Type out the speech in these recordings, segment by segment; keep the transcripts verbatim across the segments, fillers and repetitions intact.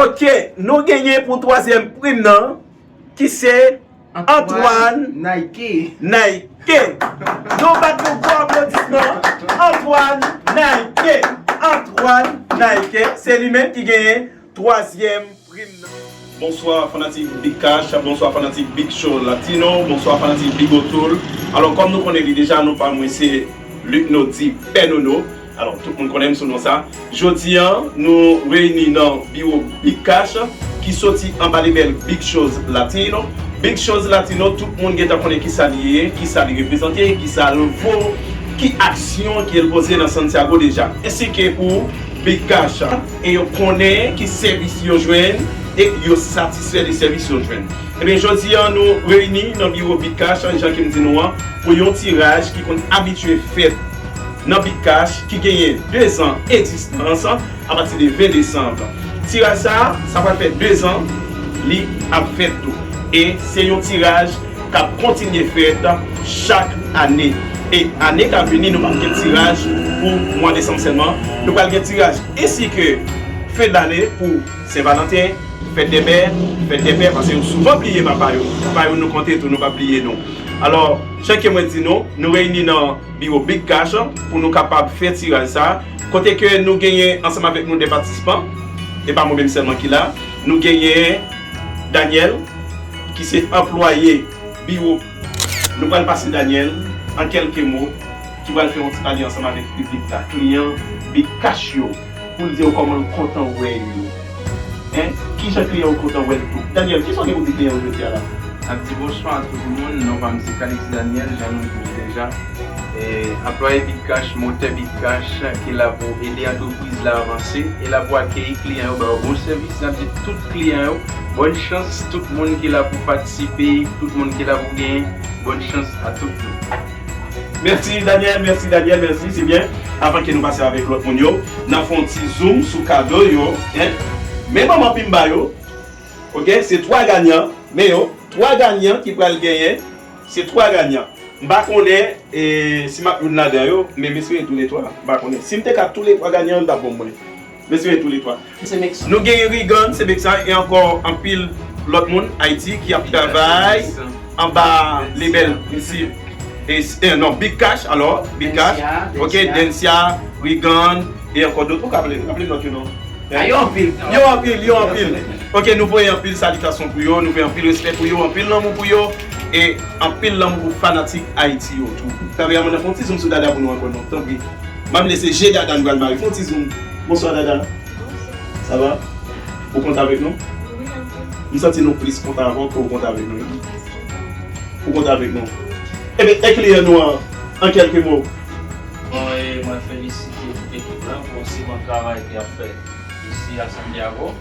Ok, nou genyen pou twazyèm prim nan, ki se Antoine Nike. Nike. Nou bat yon gwo aplodisman. Antoine Nike. Antoine Nike, se li menm ki genyen twazyèm prim nan. Bonswa fanatik Big Cash, bonswa fanatik Big Show Latino, bonswa fanatik Big Otoul. Alò, kòm nou konnen li deja, non pa mwen se Luc Nody, Pè Nono. Alò, tout moun konnen m sou non sa. Jodi a, nou reyini nan biwo Big Cash, ki soti anba lebèl Big Shows Latino. Big Shows Latino, tout moun gentan konnen kisa li ye, kisa li reprezante, kisa l vo, ki aksyon ke l poze nan Santiago deja. Ensi ke pou Big Cash, e yo konnen ki sèvis yo jwenn, e yo satisfè de sèvis yo jwenn. Ebyen, jodi a, nou reyini nan biwo Big Cash, jan ke m di nou an, pou yon tiraj ki konn abitye fèt nan Big Cash, ki genyen de zan egzistans, apati de ven desanm. Tiraj sa a, sa pral fè de zan, li ap fèt tou. E se yon tiraj k ap kontinye fèt chak ane. E ane k ap vini, nou p ap gen tiraj pou mwa desanm sèlman. Nou pral gen tiraj ensi ke fen dane pou Sen Valanten, fèt dè pè, fèt dè pè, paske yo souvan bliye papa yo. Papa yo, nou konte tou, nou p ap bliye nou. Alò, jan ke mwen di nou, nou reyini nan biwo Big Cash pou nou kapab fè tiraj sa a, kote ke nou genyen ansanm avèk nou de patisipan, e pa mwen menm sèlman ki la, nou genyen Daniel, ki se anplwaye biwo. Nou pral pase Daniel, an kèlke mo, ki pral fè yon ti pale ansanm avèk piblik la, kliyan Big Cash yo, pou l di yo kòman l kontan wè yo. Hein? Kijan kliyan yo kontan wè l tou? Daniel, kisa w gen pou di kliyan yo jodi a la? N ap di bonswa a tout moun. Non pa m se Calix Daniel, jan nou di l deja. E, anplwaye Big Cash, motè Big Cash, ki la pou ede antrepriz la avanse, e la pou akeyi kliyan yo, ba yo bon sèvis. N ap di tout kliyan yo, bòn chans, tout moun ki la pou patisipe, tout moun ki la pou genyen, bòn chans a tout nou. Mèsi, Daniel, mèsi, Daniel, mèsi, se byen. Avan ke nou pase avèk lòt moun yo, n ap fè yon ti zoom sou kado yo, hein. Men manman pimba yo, ok, se twa ganyan, men yo, twa ganyan ki pral genyen, se twa ganyan. M pa konnen, e, si m ap youn ladan yo, men m espere toulètwa, m pa konnen. Si m te ka toulètwa ganyan, l t ap bon pou mwen. M espere toulètwa. Nou genyen Regan, se Beksa, e ankò anpil lòt moun Ayiti ki ap travay anba lebèl isi. E, e, non, Big Cash, alò, Big Cash. Ok, Dencia, Regan, e ankò dòt. Ou ka raple, raple lòt yo non? A, yo anpil. Yo anpil, yo anpil. Ok, nou voye anpil salitasyon pou yo, nou voye anpil respè pou yo, anpil lanmou pou yo, e anpil lanmou pou fanatik Ayiti yo tou. Kameramann nan, fè yon ti zoom sou Dada pou nou ankò non, tanpri. M ap lese je Dada nou pral mare. Fè yon ti zoom. Bonswa, Dada. Sa va? Ou kontan avèk nou? M santi nou plis kontan avè w ke w kontan avèk nou. Ou kontan avèk nou? Ebyen, e kliyan nou an, an kèlke mo? Bon, e mwen felisite tout ekip lan pou yon si bon travay ke y ap fè isi a Santiago.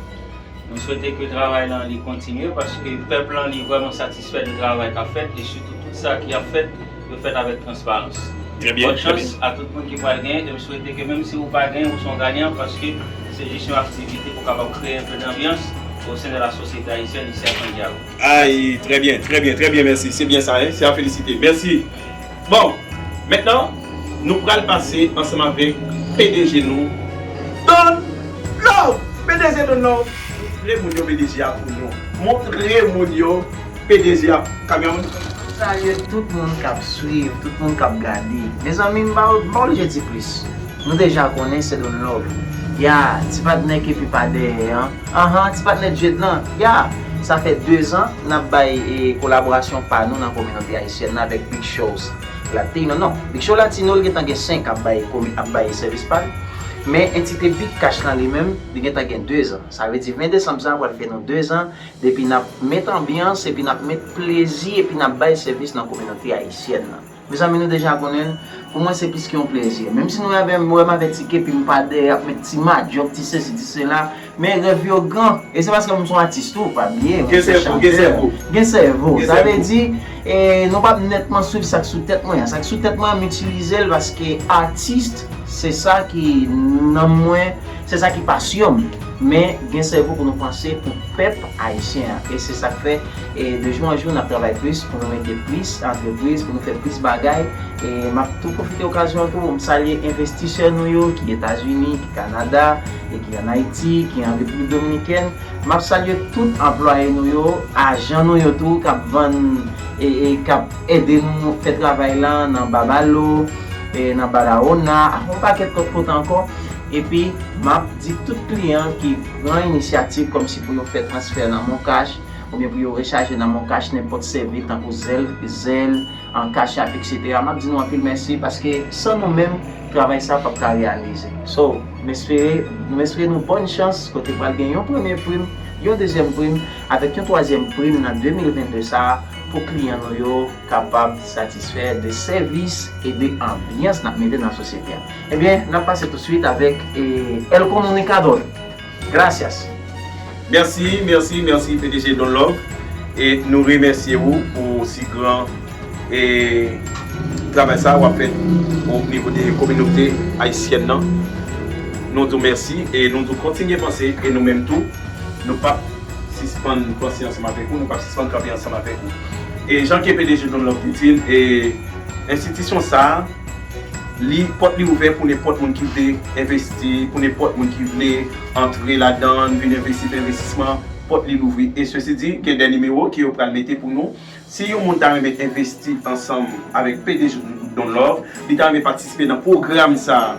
Nou swete ke travay lan li kontinye, paske pèp lan li vrèman satisfè de travay k ap fèt, e sitou tout sa ki ap fèt, yo fèt avèk transparans. Trè byen, trè byen. Bòn chans a tout moun ki pral genyen, e m swete ke menm si ou pa genyen, ou se yon ganyan, paske se jis yon aktivite pou kapab kreye enpe danbyans o sen de la sosyete ayisyèn isi a Santiago. Ay, trè byen, trè byen, trè byen, mèsi. Se byen sa, hein, se a felisite. Mèsi. Bon, mentnan, nou pral pase ansanm avèk P D G nou, Don Love. P D G Don Love, montre moun yo P D G a pou nou. Montre moun yo P D G a, kameramann. Salye tout moun k ap swiv, tout moun k ap gade. Mezanmi, m pa, m pa oblije di plis. Nou deja konnen se Don Love. Ya, ti patnè k epi pa dèyè an. Anhan, ti patnè Djed lan. Ya, sa fè de zan n ap bay, e, kolaborasyon pa nou nan kominote ayisyèn nan avèk Big Shows Latino. Non, Big Show Latino, li gentan gen senk ap bay komi-, ap bay sèvis pa l. Men entite Big Cash lan li menm, li gentan gen de zan. Sa vle di ven desanm sa a pral fè nou de zan depi n ap met anbyans, epi n ap met plezi, epi n ap bay sèvis nan kominote ayisyèn nan. Mezanmi, nou deja konnen l. Pou mwen, se plis ke yon plezi. Menm si nou wè m avè tike, epi m pa dèyè ap met ti madjòk, ti sesi, ti sela, men rèv yo gran. E se paske m se yon atis tou, pa bliye, mwen se chantè. Gen sèvo, gen sèvo. Gen sèvo. Sa vle di, e, nou p ap nètman swiv sa k sou tèt mwen an. Sa k sou tèt mwen an, m itilize l paske atis, se sa ki nanm mwen, se sa ki pasyon m. Men gen sèvo pou nou panse pou pèp ayisyen an. E se sa k fè, e de jou an jou, n ap travay plis pou nou mete plis antrepriz, pou nou fè plis bagay. E m ap tou pwofite okazyon an tou pou m salye envestisè nou yo ki Etazini, ki Kanada, e ki ann Ayiti, ki an Repiblik Dominikèn. M ap salye tout anplwaye nou yo, ajan nou yo tou k ap vann e, e k ap ede nou fè travay la nan Babalo, e nan Barahona, ak yon pakèt lòt kote ankò. Epi, m ap di tout kliyan ki pran inisyativ kòmsi pou yo fè transfè nan MonCash, oubyen pou yo rechaje nan MonCash, nenpòt sèvis tankou Zelle, Zelle, an Cash App, etsetera. M ap di nou anpil mèsi paske san nou menm, travay sa p ap ka reyalize. So, m espere, m espere nou bòn chans kote pral gen yon premye prim, yon dezyèm prim, avèk yon twazyèm prim nan de mil vennde sa a pou kliyan nou yo kapab satisfè de sèvis e de anbyans n ap mete nan sosyete a. Ebyen, n ap pase toutswit avèk, eh, El Comunicador. Gracias. Mèsi, mèsi, mèsi, P D G Don Love. E nou remèsye ou pou si gran, e, travay sa w ap fè o nivo de kominote ayisyèn nan. Nou di w mèsi e nou di w kontinye panse e nou menm tou, nou p ap sispann panse ansanm avèk ou, nou p ap sispann kanpe ansanm avèk ou. E jan ke P D G Don Love te di l, e enstitisyon sa a, li, pòt li ouvè pou nenpòt moun ki vle envesti, pou nenpòt moun ki vle antre ladan l, vin envesti, fè envestisman, pòt li louvri. E sesi di, gen de nimewo ke yo pral mete pou nou. Si yon moun ta renmen envesti ansanm avèk P D G Don Love, li ta renmen patisipe nan pwogram sa a,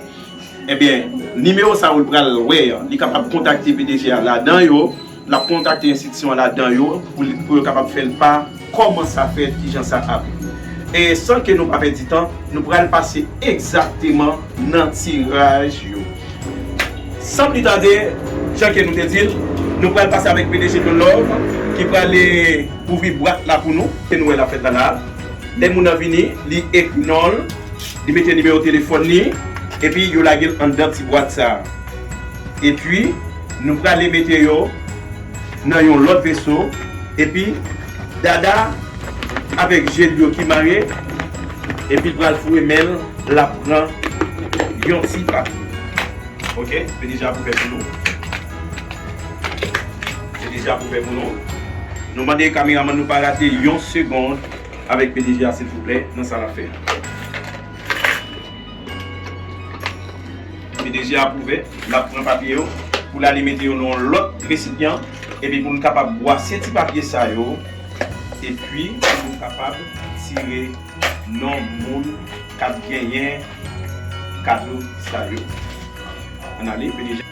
ebyen, nimewo sa a ou pral wè an, li kapab kontakte P D G a ladan yo, l ap kontakte enstitisyon an ladan yo pou li, pou yo kapab fè l pa kòman sa fèt, kijan sa ap. E san ke nou pa pèdi tan, nou pral pase egzakteman nan tiraj yo. San pli tade, jan ke nou te di l, nou pral pase avèk P D G Don Love ki prale ouvri bwat la pou nou, ke nou wè l ap fèt la la. Lè moun nan vini, li ekri non l, li mete nimewo telefòn li, epi yo lage l anndan ti bwat sa a. Epi, nou prale mete yo nan yon lòt veso, epi Dada avèk Jelio ki mare, epi l pral foure men l, l ap pran yon ti papye. Ok, P D G ap ouvè pou nou. P D G ap ouvè pou nou. Nou mande kameramann nou pa rate yon segonn avèk P D G a, silvouplè, nan sa l ap fè. P D G ap ouvè, l ap pran papye yo, pou l ale mete yo nan yon lòt resipyan, epi pou l kapab bwase ti papye sa yo, epi pou l kapab tire non moun k ap genyen kado sa yo. Ann ale, P D G.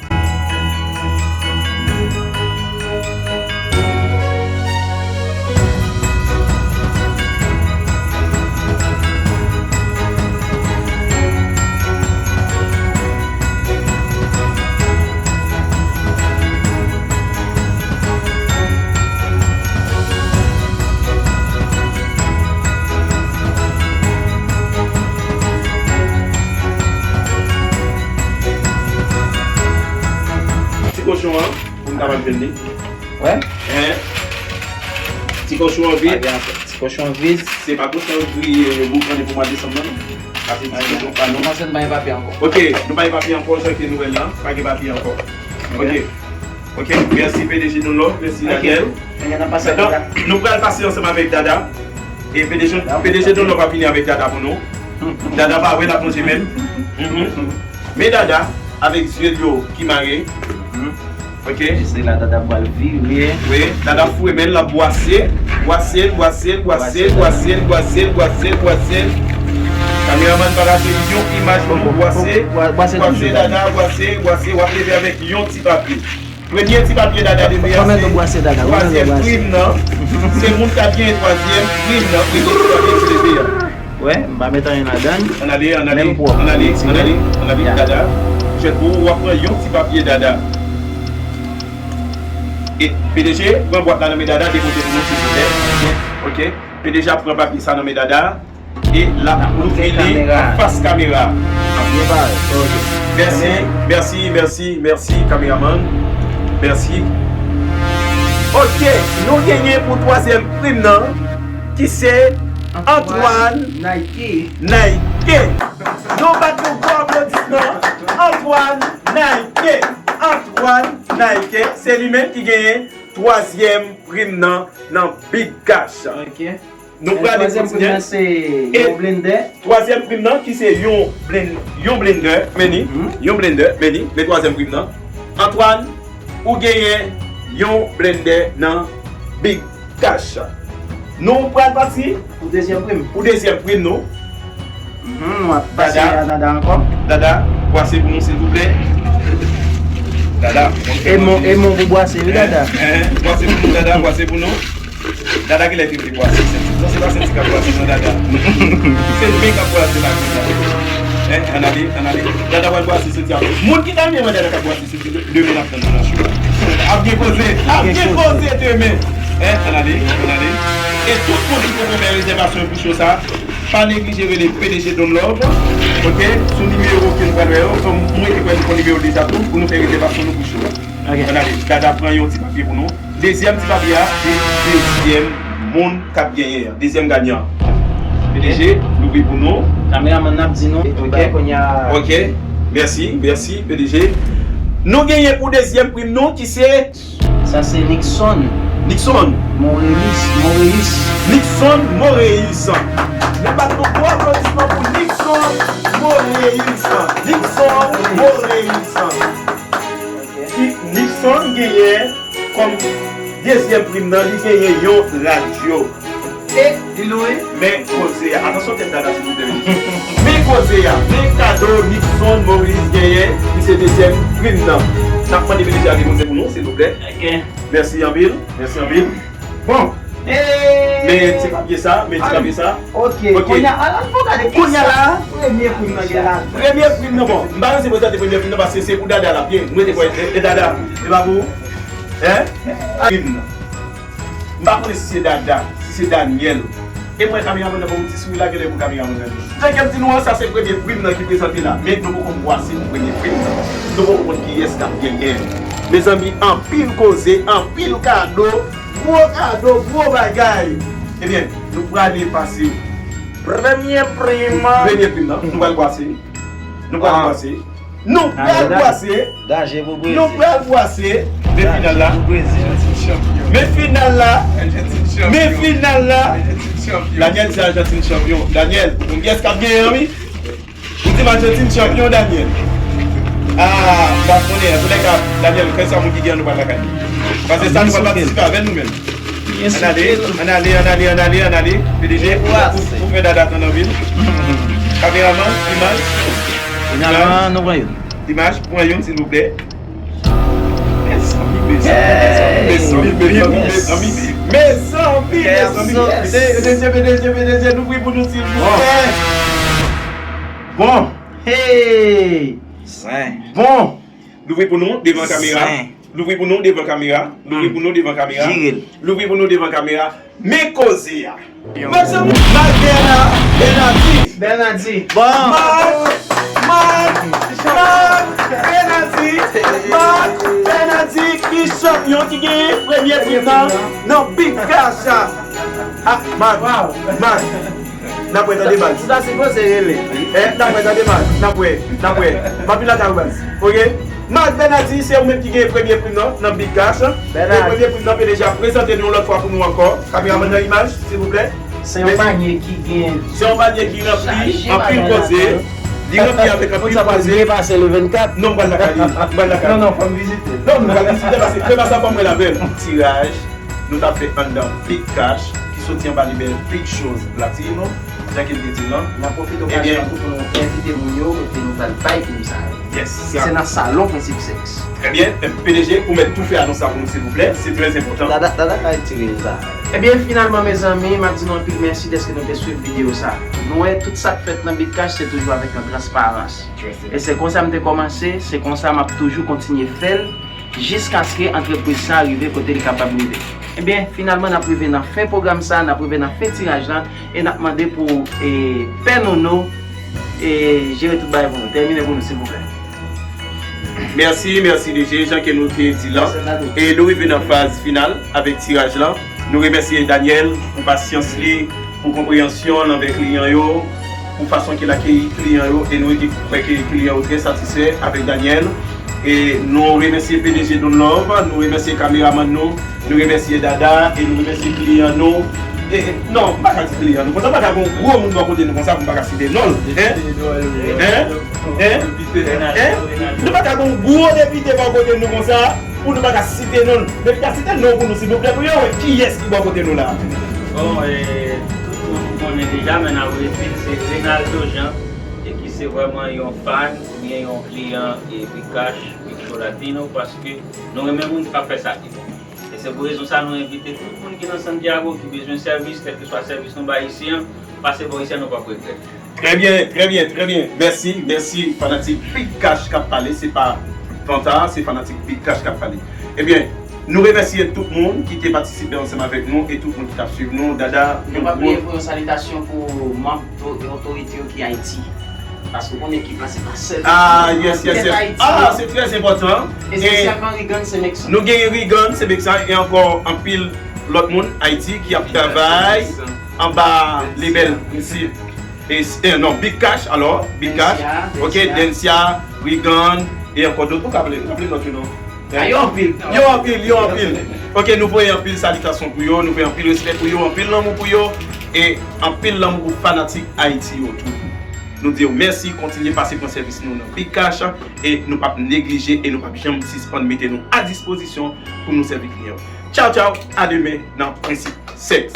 Ti kochon an, pou n kapab jwenn li. Wè? Hein? Ti kochon an vit. Ti kochon vit. Se pa kochon yo griye, yo boukane pou mwa desanm nan, non? Sa se ti kochon pa nou. Kòmanse, nou pa gen papye ankò. Ok, nou pa gen papye ankò, jan ke nou wè l lan, pa gen papye ankò. Ok. Ok, mèsi P D G Don Love, mèsi Daniel. Mentnan, nou pral pase ansanm avèk Dada. E P D G, P D G Don Love ap vini avèk Dada pou nou. Dada pa wè, l ap lonje men l. Mhm. Men Dada avèk zye l yo ki mare. Ok. E se la Dada pral vire. Wi, Dada foure men l, l ap bwase. Bwase l, bwase l, bwase l, bwase l, bwase l, bwase l, bwase l. Kameramann pa rate yon imaj pou nou bwase. Bwase Dada, bwase, bwase. W ap leve avèk yon ti papye. Premye ti papye Dada leve a se twazyèm prim nan. Se moun k ap genyen twazyèm prim nan. Premye ti papye ki leve a. Wè, m pa met anyen ladan l. Ann ale, ann ale, ann ale, ann ale, ann ale, Dada. Jwèt pou ou, w ap pran yon ti papye Dada. E P D G, pran bwat la nan men Dada, depoze pou nou, silvouplè. Ok. P D G ap pran papye sa nan men Dada. E l ap louvri li anfas kamera. Mèsi, mèsi, mèsi, mèsi, kameramann. Mèsi. Ok, nou genyen pou twazyèm prim nan, ki se Antoine Nike. Nike. Nou bat yon gwo aplodisman, Antoine Nike. Antoine Naiken, se li menm ki genyen twazyèm prim nan, nan Big Cash. Ok. Nou prale Twazyèm prim kontinye. Nan se yon blender. Twazyèm prim nan ki se yon, blen, yon blender, men li, yon blender, men li, men twazyèm prim nan. Antoine, ou genyen yon blender nan Big Cash. Nou pral pati Pou dezyèm prim. Pou dezyèm prim nou. Mwen ap pase a Dada ankò. Dada, bwase pou nou silvouplè. Dada. E mon, e mon pou bwase, wi Dada. Bwase pou nou, Dada, bwase pou nou. Dada ki lè ki vle bwase. Se pa senti k ap bwase non, Dada. Se men k ap bwase la. Ann ale, ann ale. Dada pral bwase senti a. Moun ki ta renmen wè Dada k ap bwase senti, demen n ap tann nan show a. Ap gen koze, ap gen koze demen. Ann ale, ann ale. E tout moun ki poko fè rezèvasyon pou show sa, pa neglije rele P D G Don Love, ok, sou nimewo ke nou pral wè yo. Mwen te pral pran nimewo deja tou pou nou fè rezèvasyon nou pou show a. Ann ale, Dada pran yon ti papye pou nou. Dezyèm ti papye a, se dezyèm moun k ap genyen an. Dezyèm ganyan. P D G, louvri pou nou. Kameramann nan ap di nou. Ok. Kounye a. Ok. Mèsi, mèsi, P D G. Nou genyen pou dezyèm prim nou ki se. Sa se Nixon. Nixon. Moreus. Moreus. Nixon Moreus. Nou bat nou gwo aplodisman pou Nixon Moreus. Nixon Moreus. Ki Nixon genyen kòm dezyèm prim nan, li genyen yon radyo. E li lwe. Men koze a. Atansyon tèt Dada silvouplè. Men koze a. Men kado Nixon Moreus genyen, ki se dezyèm prim nan. N ap mande P D G a depoze pou nou, silvouplè. Mèsi anpil, mèsi anpil. Bon. Men ti papye sa, men ti papye sa. Ok, kounye a, al fò gade kisa premye prim nan gen la. Premye prim nan, bon, m pa rense prezante premye prim nan paske se pou Dada l ap ye. M rete kwè e Dada, e pa pou ou. Hein? Prim nan. M pa konnen si se Dada, si se Daniel. E mwen kameramann nan ban m ti souri la, genlè pou kameramann nan. Jan ke m di nou an, sa se premye prim nan ki prezante la. Men nou poko bwase pou premye prim nan. Nou poko konn kiyès k ap genyen l. Mezanmi, anpil koze, anpil kado, gwo kado, gwo bagay. Ebyen, nou prale pase premye prim. Premye prim nan, nou pral bwase. Nou pral bwase. Nou pral bwase. Danje pou Brezil. Nou pral bwase. Men final la. Men final la. Men final la. Daniel se Ajantin chanpyon. Daniel, ou konn kiyès k ap genyen an, wi? Ou di m Ajantin chanpyon, Daniel. Ah, m pa konnen. Antoulèka, Daniel, fè sa moun ki genyen nou pral lakay li. Paske sa nou pral patisipe avè l nou menm. Ann ale, ann ale, ann ale, ann ale, ann ale. P D G, ou, ou, ou fè Dada tann anpil. Kameraman, imaj. Finalman, nou pran youn. Imaj, pran youn, silvouplè. Mezanmi, mezanmi, mezanmi, mezanmi, mezanmi. Mezanmi, mezanmi, mezanmi. P D G, P D G, P D G, louvri pou nou, silvouplè. Bon. Hey! Bon. Louvri pou nou, devan kamera. Louvri pou nou devan kamera. Louvri pou nou devan kamera. Louvri pou nou devan kamera. Men koze a. Mezanmi, Marc Bernard, Bernardi. Bernardi. Marc, Marc, Marc Bernardi. Marc Bernardi ki chanpyon, ki genyen premye prim nan, nan Big Cash a. Ah, Marc, Marc. N ap wè, tande baz. Ou ta sipoze rele. Eh, n ap wè, tande baz. N ap wè, n ap wè. M ap vin lakay ou, baz. Ok? Marc Bernardi, se ou menm ki genyen premye prim nan, nan Big Cash. E premye prim nan, P D G ap prezante nou yon lòt fwa pou nou ankò. Kameramann nan, imaj, silvouplè. Se yon panye ki gen. Se yon panye ki ranpli anpil koze. Li ranpli avèk anpil koze. Moun sa pa dwe pase le vennkat. Non, m pral lakay li. M pral lakay li. Non, non, fò m vizite. Non, nou pral vizite paske Krema sa fò m wè l avè l. Tiraj. Nou t ap fè anndan Big Cash ki soti anba labèl Big Chose Latino, jan ke l te di l lan. N ap pwofite okazyon an tou pou nou envite moun yo kote nou pral bay prim sa yo. Yes. Se nan salon Prensip Sèks. Trè byen. P D G, ou mèt tou fè anons la pou nou, silvouplè. Se trè enpòtan. Dada, Dada ka retire sa. Ebyen, finalman, mezanmi, m ap di nou anpil mèsi dèske nou te swiv videyo sa. Nou wè, tout sa k fèt nan Big Cash, se toujou avèk yon transparans. E se konsa m te kòmanse, se konsa m ap toujou kontinye fè l. Jiskaske antrepriz sa a rive kote li kapab rive. Ebyen, finalman, n ap rive nan fen pwogram sa a, n ap rive nan fen tiraj lan, e n ap mande pou, e, Pè Nono, e, jere tout bagay pou nou, tèmine pou nou, silvouplè. Mèsi, mèsi D J, jan ke nou te di lan. E nou rive nan faz final avèk tiraj lan. Nou remèsye Daniel pou pasyans li, pou konpreyansyon l anvè kliyan yo, pou fason ke l akeyi kliyan yo, e nou rete kwè ke kliyan yo trè satisfè avèk Daniel. E nou remèsye P D G Don Love, nou remèsye kameramann nou, nou remèsye Dada e nou remèsye kliyan nou. E, e, non, m pa ka di kliyan nou konsa, m pa ka gen yon gwo moun bò kote nou konsa pou m pa ka site non l. Hein? Hein? Hein? Hein? Nou pa ka gen yon gwo depite bò kote nou konsa pou nou pa ka site non l. Depi ka site non pou nou silvouplè pou yo wè kiyès ki bò kote nou la. Bon, e, tout moun konnen deja, men n ap repete l, se Renaldo Jean, e ki se vrèman yon fan oubyen yon kliyan e Big Cash, Big Show Latino, paske nou renmen moun k ap fè sa ki bon. E se pou rezon sa nou envite tout moun ki nan Santiago, ki bezwen sèvis, kèlkeswa sèvis nou bay isi an, pase bò isi an, nou p ap regrèt. Trè byen, trè byen, trè byen. Mèsi, mèsi fanatik Big Cash k ap pale, se pa Fanta, se fanatik Big Cash k ap pale. Ebyen, nou remèsye tout moun ki te patisipe ansanm avèk nou e tout moun ki t ap swiv nou. Dada, nou pa bliye voye yon salitasyon pou manm to- otorite yo ki Ayiti. Paske w konnen ekip la se pa sèl Ah, yes, yes, yes. Ayiti. Ah, se trè enpòtan. Espesyalman Reagan, se Meksan. Nou genyen Reagan, se Meksan, e ankò anpil lòt moun Ayiti ki ap travay anba lebèl misye. E, e, non, Big Cash, alò, Big Cash. Ok, Dencia, Reagan, e ankò dòt. Ou ka raple, raple lòt yo non. Ah, yo anpil. Yo anpil, yo anpil. Ok, nou voye anpil salitasyon pou yo, nou voye anpil respè pou yo, anpil lanmou pou yo, e anpil lanmou pou fanatik Ayiti yo tou. Nou di yo mèsi, kontinye pase pran sèvis nou nan Big Cash, e nou p ap neglije, e nou p ap janm sispann mete nou a dispozisyon pou nou sèvi kliyan. Tchaw, tchaw, a demen nan Prensip Sèks.